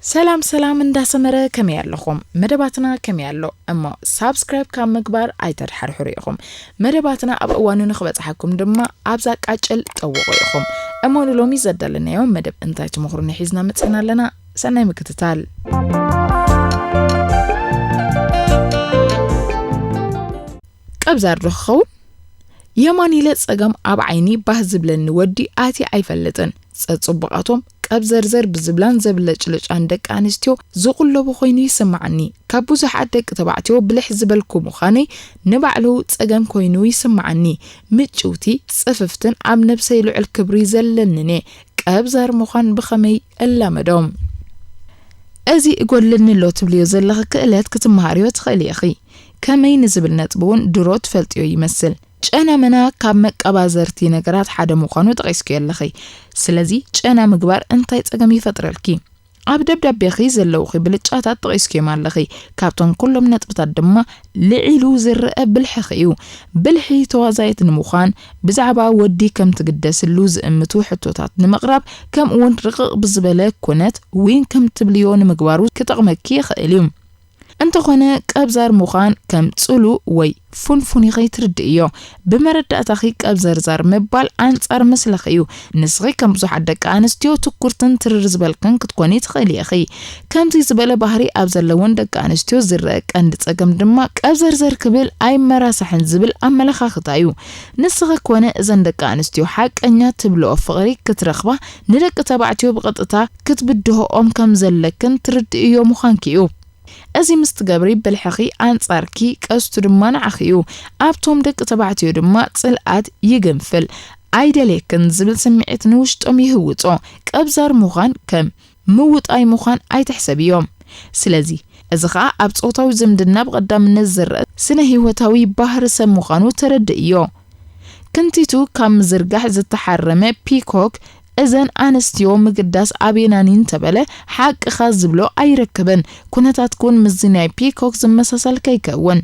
ሰላም ሰላም እንዳሰመረ ከመይ ኣለኹም? መደባትና ከመይ ኣሎ? እሞ ሳብስክራይብ ካብ ምግባር ኣይተድሓርሕሩ ኢኹም። መደባትና ኣብ እዋኑ ንኽበጽሓኩም ድማ ኣብዛ ቃጭል ጠውቑ ኢኹም። እሞ ንሎሚ ዘዳለናዮ መደብ እንታይ ትምኽሩኒ ሒዝና መጺእና ኣለና። ሰናይ ምክትታል። ቀብዛር ዶ ክኸውን? የማን ኢለ ጸገም ኣብ ዓይኒ ባህ ዝብለኒ ወዲ ኣትየ ኣይፈልጥን። ጸጽቡቓቶም ቀብዘርዘር ብዝብላን ዘብለጭልጫን ደቂ ኣንስትዮ ዝቑለቡ ኮይኑ ይስምዓኒ። ካብ ብዙሓት ደቂ ተባዕትዮ ብልሕ ዝበልኩ ምዃነይ ንባዕሉ ጸገም ኮይኑ ይስምዓኒ። ምጭውቲ፣ ጽፍፍትን ኣብ ነብሰይ ልዑል ክብሪ ዘለንን እየ። ቀብዛር ምዃን ብኸመይ እላመዶ? እዚ እጎድለኒ ኣሎ ትብልዮ ዘለኺ ክእለት ክትመሃርዮ ትኽእሊ ኢኺ። ከመይ ንዝብል ነጥቢ እውን ድሮ ትፈልጥዮ ይመስል። ጨና መና ካብ መቀባዘርቲ ነገራት ሓደ ምዃኑ ጠቒስክዮ ኣለኺ። ስለዚ ጨና ምግባር እንታይ ጸገም ይፈጥረልኪ? ኣብ ደብዳቤኺ ዘለውኺ ብልጫታት ጠቒስክዮም ኣለኺ። ካብቶም ኩሎም ነጥብታት ድማ ልዒሉ ዝረአ ብልሕኺ እዩ። ብልሒ ተዋዛየት ንምዃን፣ ብዛዕባ ወዲ ከም ትግደስሉ ዝእምቱ ሕቶታት ንምቕራብ፣ ከምኡውን ርቕቕ ብዝበለ ኩነት ዊን ከም ትብልዮ ንምግባሩ ክጠቕመኪ ይኽእል እዩ። እንተኾነ ቀብዛር ምዃን ከም ጽሉእ ወይ ፉንፉን ኢኺ ትርድእዮ። ብመረዳእታኺ ቀብዘርዛር ምባል ኣንጻር ምስልኺ እዩ። ንስኺ ከም ብዙሓት ደቂ ኣንስትዮ ትኩርትን ትርር ዝበልክን ክትኮኒ ትኽእሊ ኢኺ። ከምዚ ዝበለ ባህሪ ኣብ ዘለወን ደቂ ኣንስትዮ ዝረአ ቀንዲ ጸገም ድማ ቀብዘርዘር ክብል ኣይመራሳሕን ዝብል ኣመለኻኽታ እዩ። ንስኺ ኮነ እዘን ደቂ ኣንስትዮ ሓቀኛ ትብልኦ ፍቕሪ ክትረኽባ ንደቂ ተባዕትዮ ብቐጥታ ክትብድሆኦም ከም ዘለክን ትርድእዮ ምዃንኪ እዩ። እዚ ምስ ትገብሪ ብልሕኺ ኣንጻርኪ ቀስቱ ድማ ንዓኺ እዩ። ኣብቶም ደቂ ተባዕትዮ ድማ ጽልኣት ይግንፍል። ኣይደልየክን ዝብል ስምዒት ንውሽጦም ይህውጾ። ቀብዛር ምዃን ከም ምውጣይ ምዃን ኣይትሕሰብዮ። ስለዚ እዚ ኸኣ ኣብ ጾታዊ ዝምድና ብቐዳምነት ዝረአ ስነ ህይወታዊ ባህሪ ሰብ ምዃኑ ተረድእዮ። ክንቲቱ ካብ ምዝርጋሕ ዝተሓረመ ፒኮክ እዘን ኣንስትዮ ምግዳስ ኣቤናኒ እንተበለ ሓቅኻ ዝብሎ ኣይረክብን። ኩነታትኩን ምስዚ ናይ ፒኮክ ዝመሳሰል ከይከውን።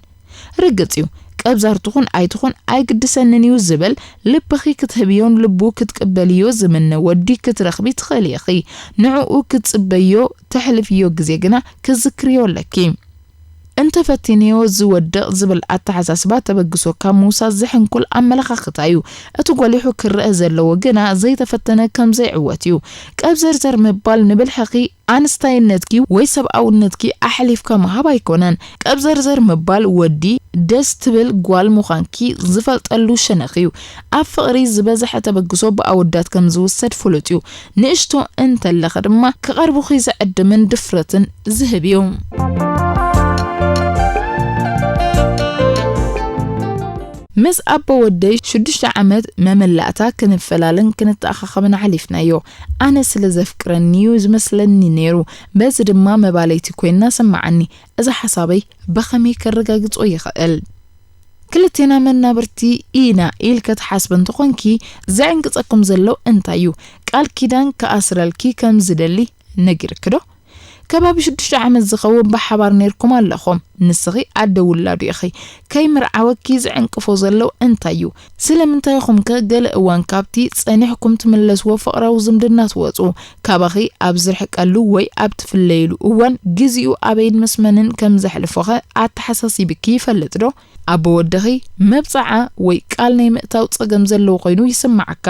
ርግጽ እዩ፣ ቀብዛር ትኹን ኣይትኹን ኣይግድሰንን እዩ ዝብል ልብኺ ክትህብዮን ልቡ ክትቅበልዮ ዝምነ ወዲ ክትረኽቢ ትኽእሊ ኢኺ። ንዕኡ ክትጽበዮ ተሕልፍዮ ግዜ ግና ክትዝክርዮ ኣለኪ። እንተፈቲንዮ ዝወድቕ ዝብል ኣተሓሳስባ ተበግሶ ካብ ምውሳድ ዝሕንኩል ኣመለኻኽታ እዩ። እቲ ጎሊሑ ክረአ ዘለዎ ግና ዘይተፈተነ ከም ዘይዕወት እዩ። ቀብዘርዘር ምባል ንብልሕኺ ኣንስታይነትኪ ወይ ሰብኣውነትኪ ኣሕሊፍካ ምሃብ ኣይኮነን። ቀብዘርዘር ምባል ወዲ ደስ ትብል ጓል ምዃንኪ ዝፈልጠሉ ሸነኽ እዩ። ኣብ ፍቕሪ ዝበዝሐ ተበግሶ ብኣወዳት ከም ዝውሰድ ፍሉጥ እዩ። ንእሽቶ እንተለኺ ድማ ክቐርቡኺ ዝዕድምን ድፍረትን ዝህብ እዩ። ምስ ኣቦ ወደይ ሽዱሽተ ዓመት መመላእታ ክንፈላለን ክንተኣኻኸብን ሓሊፍናዮ። ኣነ ስለ ዘፍቅረኒ እዩ ዝመስለኒ ነይሩ። በዚ ድማ መባለይቲ ኮይና ሰማዓኒ። እዚ ሓሳበይ ብኸመይ ከረጋግጾ ይኽእል? ክልቴና መናብርቲ ኢና ኢልከ ትሓስቢ እንተኾንኪ፣ ዘዕንቅጸኩም ዘሎ እንታይ እዩ? ቃል ኪዳን ክኣስረልኪ ከም ዝደሊ ነጊርኪ ዶ? ከባቢ ሽዱሽተ ዓመት ዝኸውን ብሓባር ነይርኩም ኣለኹም። ንስኺ ኣደ ውላዱ ኢኺ። ከይምርዓወኪ ዝዕንቅፎ ዘሎ እንታይ እዩ? ስለምንታይ ኢኹም ከ ገለ እዋን ካብቲ ጸኒሕኩም ትምለስዎ ፍቕራዊ ዝምድና ትወጹ? ካባኺ ኣብ ዝርሕቀሉ ወይ ኣብ ትፍለይሉ እዋን ግዜኡ ኣበይን ምስ መንን ከም ዘሕልፎኸ ኣተሓሳሲብኪ ይፈልጥ ዶ? ኣቦ ወድኺ መብጽዓ ወይ ቃል ናይ ምእታው ጸገም ዘለዎ ኮይኑ ይስምዓካ።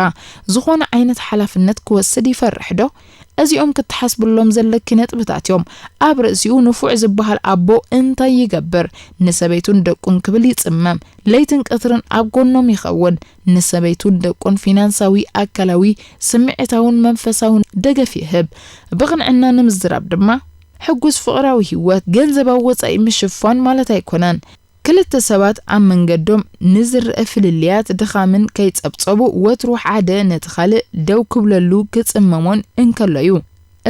ዝኾነ ዓይነት ሓላፍነት ክወስድ ይፈርሕ ዶ? እዚኦም ክትሓስብሎም ዘለኪ ነጥብታት እዮም። ኣብ ርእሲኡ ንፉዕ ዝበሃል ኣቦ እንታይ ይገብር? ንሰበይቱን ደቁን ክብል ይጽመም። ለይትን ቀትርን ኣብ ጎኖም ይኸውን። ንሰበይቱን ደቁን ፊናንሳዊ፣ ኣካላዊ፣ ስምዒታውን መንፈሳውን ደገፍ ይህብ። ብቕንዕና ንምዝራብ ድማ፣ ሕጉስ ፍቕራዊ ህይወት ገንዘባዊ ወጻኢ ምሽፋን ማለት ኣይኮነን። ክልተ ሰባት ኣብ መንገዶም ንዝረአ ፍልልያት ድኻምን ከይጸብጸቡ ወትሩ ሓደ ነቲ ካልእ ደው ክብለሉ ክጽመሞን እንከሎ እዩ።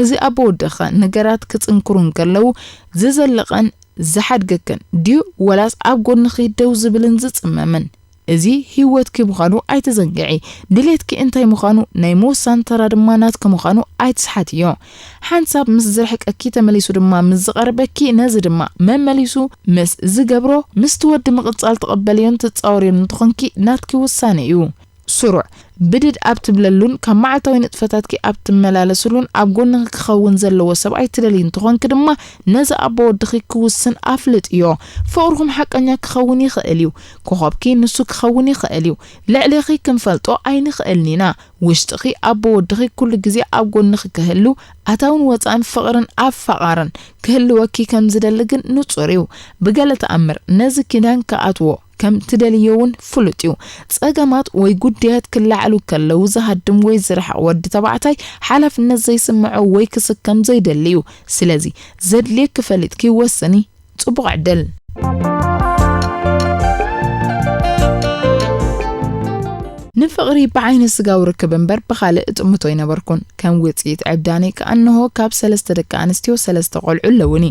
እዚ ኣቦ ወድኸ ነገራት ክጽንክሩ እንከለዉ ዝዘልቐን ዝሓድገክን ድዩ ወላስ ኣብ ጎንኺ ደው ዝብልን ዝጽመምን? እዚ ህይወትኪ ምዃኑ ኣይትዘንግዒ። ድሌትኪ እንታይ ምዃኑ ናይ ምውሳን ተራ ድማ ናትኪ ምዃኑ ኣይትስሓትዮ። ሓንሳብ ምስ ዝርሕቀኪ ተመሊሱ ድማ ምስ ዝቐርበኪ ነዚ ድማ መመሊሱ ምስ ዝገብሮ ምስቲ ወዲ ምቕጻል ትቕበልዮን ትጻወርዮን እንተኾንኪ ናትኪ ውሳነ እዩ። ስሩዕ ብድድ ኣብ ትብለሉን ካብ መዓልታዊ ንጥፈታትኪ ኣብ ትመላለስሉን ኣብ ጎንኺ ክኸውን ዘለዎ ሰብኣይ ትደልዪ እንተኾንኪ ድማ፣ ነዚ ኣቦ ወድኺ ክውስን ኣፍልጥ እዮ። ፍቕርኹም ሓቀኛ ክኸውን ይኽእል እዩ። ኮኾብኪ ንሱ ክኸውን ይኽእል እዩ። ልዕሌኺ ክንፈልጦ ኣይንኽእልን ኢና። ውሽጥኺ ኣቦ ወድኺ ኩሉ ግዜ ኣብ ጎንኺ ክህሉ፣ ኣታውን ወጻእን ፍቕርን ኣፋቓርን ክህልወኪ ከም ዝደሊ ግን ንጹር እዩ። ብገለ ተኣምር ነዚ ኪዳን ክኣትዎ ከም ትደልዮ እውን ፍሉጥ እዩ። ጸገማት ወይ ጉዳያት ክለዓሉ ከለዉ ዝሃድም ወይ ዝርሕቕ ወዲ ተባዕታይ ሓላፍነት ዘይስምዖ ወይ ክስከም ዘይደሊ እዩ። ስለዚ ዘድልየኪ ፈሊጥኪ ወስኒ። ጽቡቕ ዕድል። ንፍቕሪ ብዓይኒ ስጋዊ ርክብ እምበር ብኻልእ እጥምቶ ኣይነበርኩን። ከም ውጽኢት ዕብዳነይ ከኣ እንሆ ካብ ሰለስተ ደቂ ኣንስትዮ ሰለስተ ቆልዑ ኣለውኒ።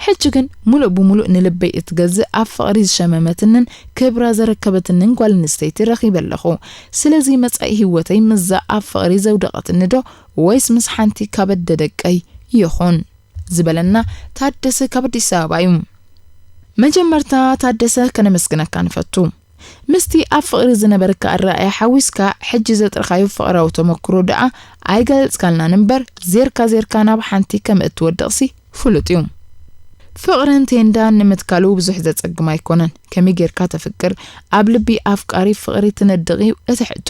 ሕጂ ግን ሙሉእ ብሙሉእ ንልበይ እትገዝእ ኣብ ፍቕሪ ዝሸመመትንን ክብራ ዘረከበትንን ጓል ኣንስተይቲ ረኺበ ኣለኹ። ስለዚ መጻኢ ህይወተይ ምስዛ ኣብ ፍቕሪ ዘውደቐትኒ ዶ ወይስ ምስ ሓንቲ ካብ ኣደ ደቀይ ይኹን? ዝበለና ታደሰ ካብ ኣዲስ ኣበባ እዩ። መጀመርታ ታደሰ ከነመስግነካ ንፈቱ። ምስቲ ኣብ ፍቕሪ ዝነበረካ ኣረኣእያ ሓዊስካ፣ ሕጂ ዘጥረኻዮ ፍቕራዊ ተመክሮ ደኣ ኣይገለጽካልናን እምበር፣ ዜርካ ዜርካ ናብ ሓንቲ ከም እትወድቕሲ ፍሉጥ እዩ። ፍቕርን ቴንዳን ንምትካሉ ብዙሕ ዘጸግም ኣይኮነን። ከመይ ጌርካ ተፍቅር? ኣብ ልቢ ኣፍቃሪ ፍቕሪ ትነድቕ እዩ እቲ ሕቶ።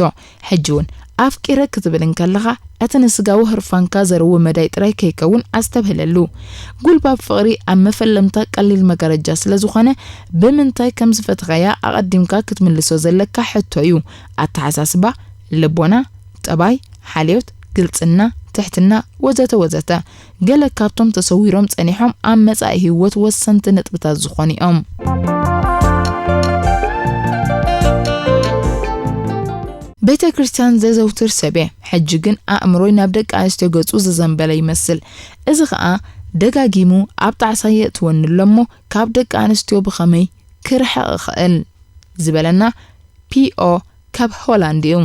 ሕጂ እውን ኣፍቂረ ክትብል እንከለኻ፣ እቲ ንስጋዊ ህርፋንካ ዘርዊ መዳይ ጥራይ ከይከውን ኣስተብህለሉ። ጉልባብ ፍቕሪ ኣብ መፈለምታ ቀሊል መጋረጃ ስለ ዝኾነ፣ ብምንታይ ከም ዝፈተኻያ ኣቐዲምካ ክትምልሶ ዘለካ ሕቶ እዩ። ኣተሓሳስባ፣ ልቦና፣ ጠባይ፣ ሓልዮት፣ ግልጽና፣ ትሕትና፣ ወዘተ ወዘተ። ገለ ካብቶም ተሰዊሮም ጸኒሖም ኣብ መጻኢ ህይወት ወሰንቲ ነጥብታት ዝኾኑ እዮም። ቤተ ክርስቲያን ዘዘውትር ሰብ እየ፣ ሕጂ ግን ኣእምሮይ ናብ ደቂ ኣንስትዮ ገጹ ዝዘንበለ ይመስል። እዚ ኸኣ ደጋጊሙ ኣብ ጣዕሳ የእትወኒ ኣሎ እሞ፣ ካብ ደቂ ኣንስትዮ ብኸመይ ክርሕቕ እኽእል? ዝበለና ፒ ኦ ካብ ሆላንድ እዩ።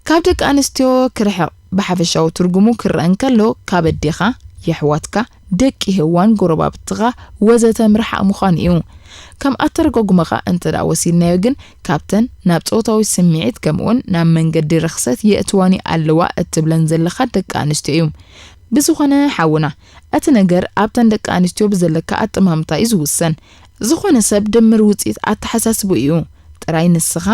ካብ ደቂ ኣንስትዮ ክርሕቕ ብሓፈሻዊ ትርጉሙ ክረአ እንከሎ፣ ካብ ኣዴኻ፣ የሕዋትካ፣ ደቂ ሄዋን፣ ጎረባብትኻ ወዘተ ምርሓቕ ምዃኑ እዩ። ከም ኣተረጓጉማኻ እንተ ደኣ ወሲድናዮ ግን፣ ካብተን ናብ ጾታዊ ስምዒት ከምኡውን ናብ መንገዲ ርኽሰት የእትዋኒ ኣለዋ እትብለን ዘለኻ ደቂ ኣንስትዮ እዩ። ብዝኾነ ሓውና፣ እቲ ነገር ኣብተን ደቂ ኣንስትዮ ብዘለካ ኣጠማምታ እዩ ዝውሰን። ዝኾነ ሰብ ድምር ውጽኢት ኣተሓሳስብኡ እዩ። ጥራይ ንስኻ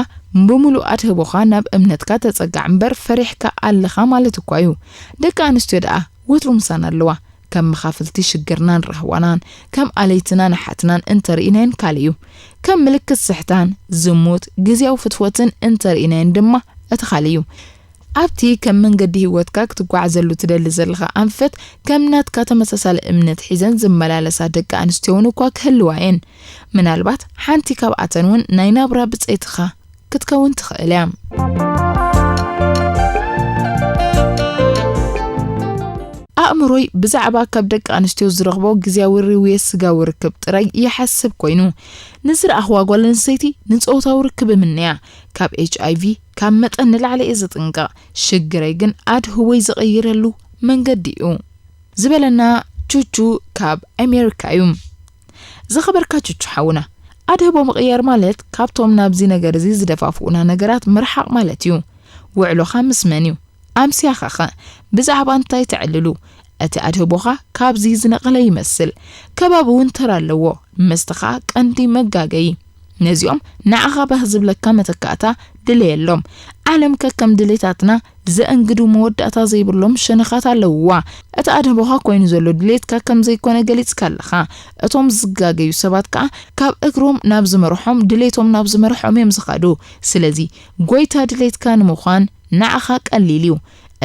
ብምሉእ ኣድህቦኻ ናብ እምነትካ ተጸጋዕ እምበር ፈሪሕካ ኣለኻ ማለት እኳ እዩ። ደቂ ኣንስትዮ ደኣ ወትሩ ምሳና ኣለዋ። ከም መኻፍልቲ ሽግርናን ራህዋናን፣ ከም ኣለይትናን ኣሓትናን እንተርኢናየን ካልእ እዩ። ከም ምልክት ስሕታን፣ ዝሙት፣ ግዝያዊ ፍትወትን እንተርኢናየን ድማ እቲ ካልእ እዩ። ኣብቲ ከም መንገዲ ህይወትካ ክትጓዓዘሉ ትደሊ ዘለኻ ኣንፈት፣ ከም ናትካ ተመሳሳሊ እምነት ሒዘን ዝመላለሳ ደቂ ኣንስትዮ እውን እኳ ክህልዋ እየን። ምናልባት ሓንቲ ካብኣተን እውን ናይ ናብራ ብጸይትኻ ክትከውን ትኽእል እያ። ኣእምሮይ ብዛዕባ ካብ ደቂ ኣንስትዮ ዝረኽቦ ግዝያዊ ርውየት ስጋዊ ርክብ ጥራይ ይሓስብ ኮይኑ፣ ንዝረኣኽዋ ጓል ኣንስተይቲ ንጾታዊ ርክብ እምነያ፣ ካብ ኤች ኣይ ቪ ካብ መጠን ንላዕሊ እየ ዝጥንቀቕ። ሽግረይ ግን ኣድህቦይ ዝቐይረሉ መንገዲ እዩ። ዝበለና ቹቹ ካብ ኣሜሪካ እዩ። ዝኸበርካ ቹቹ ሓውና፣ ኣድህቦ ምቕያር ማለት ካብቶም ናብዚ ነገር እዚ ዝደፋፍኡና ነገራት ምርሓቕ ማለት እዩ። ውዕሎኻ ምስ መን እዩ? ኣምስያኻኸ ብዛዕባ እንታይ ተዕልሉ? እቲ ኣድህቦኻ ካብዚ ዝነቐለ ይመስል። ከባቢ እውን ተራ ኣለዎ። መስተኻ ቀንዲ መጋገዪ። ነዚኦም ንዓኻ ባህ ዝብለካ መተካእታ ድለየሎም። ዓለም ከከም ድሌታትና ዘእንግዱ መወዳእታ ዘይብሎም ሸነኻት ኣለውዋ። እቲ ኣድህቦኻ ኮይኑ ዘሎ ድሌትካ ከም ዘይኮነ ገሊጽካ ኣለኻ። እቶም ዝጋገዩ ሰባት ከኣ ካብ እግሮም ናብ ዝመርሖም፣ ድሌቶም ናብ ዝመርሖም እዮም ዝኸዱ። ስለዚ ጎይታ ድሌትካ ንምዃን ንዓኻ ቀሊል እዩ።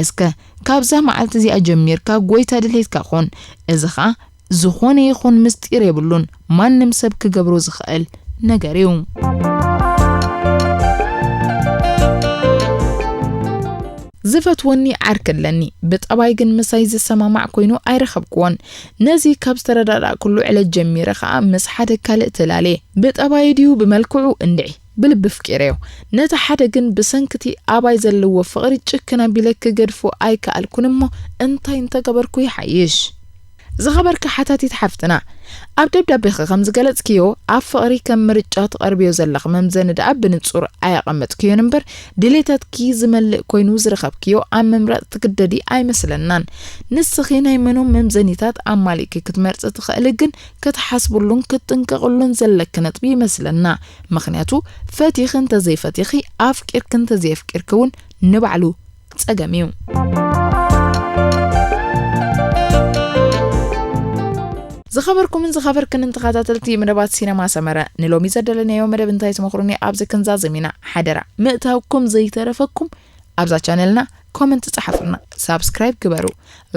እስከ ካብዛ መዓልቲ እዚኣ ጀሚርካ ጎይታ ድሌትካ ኩን። እዚ ኸኣ ዝኾነ ይኹን ምስጢር የብሉን፣ ማንም ሰብ ክገብሮ ዝኽእል ነገር እዩ። ዝፈትወኒ ዓርኪ ኣለኒ፣ ብጠባይ ግን ምሳይ ዝሰማማዕ ኮይኑ ኣይረኸብክዎን። ነዚ ካብ ዝተረዳዳእኩሉ ዕለት ጀሚረ ኸኣ ምስ ሓደ ካልእ ተላልየ። ብጠባይ ድዩ ብመልክዑ እንድዒ፣ ብልቢ ፍቂረዮ። ነቲ ሓደ ግን ብሰንክቲ ኣባይ ዘለዎ ፍቕሪ ጭክን ኣቢለ ክገድፎ ኣይከኣልኩን እሞ እንታይ እንተገበርኩ ይሓይሽ? ዝኸበርኪ ሓታቲት ሓፍትና፣ ኣብ ደብዳቤኺ ከም ዝገለጽክዮ፣ ኣብ ፍቕሪ ከም ምርጫ ትቐርብዮ ዘለኺ መምዘኒ ደኣ ብንጹር ኣየቐመጥክዮን እምበር፣ ድሌታትኪ ዝመልእ ኮይኑ ዝረኸብክዮ ኣብ ምምራጽ ትግደዲ ኣይመስለናን። ንስኺ ናይ መኖም መምዘኒታት ኣማሊእኪ ክትመርጺ ትኽእሊ፣ ግን ክትሓስብሉን ክትጥንቀቕሉን ዘለኪ ነጥቢ ይመስለና። ምኽንያቱ፣ ፈቲኺ እንተዘይፈቲኺ፣ ኣፍቂርኪ እንተዘየፍቂርኪ እውን ንባዕሉ ጸገም እዩ። ዝኸበርኩምን ዝኸበርክንን ተኸታተልቲ መደባት ሲነማ ሰመረ፣ ንሎሚ ዘደለናዮ መደብ እንታይ ትመኽሩኒ ኣብዚ ክንዛዝም ኢና። ሓደራ፣ ምእታውኩም ዘይተረፈኩም ኣብዛ ቻነልና ኮመንት ጸሓፉልና፣ ሳብስክራይብ ግበሩ፣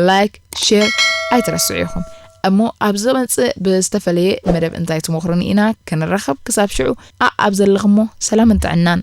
ላይክ፣ ሼር ኣይትረስዑ ኢኹም። እሞ ኣብ ዝመጽእ ብዝተፈለየ መደብ እንታይ ትመኽሩኒ ኢና ክንራኸብ። ክሳብ ሽዑ፣ ኣኣብ ዘለኹሞ ሰላምን ጥዕናን።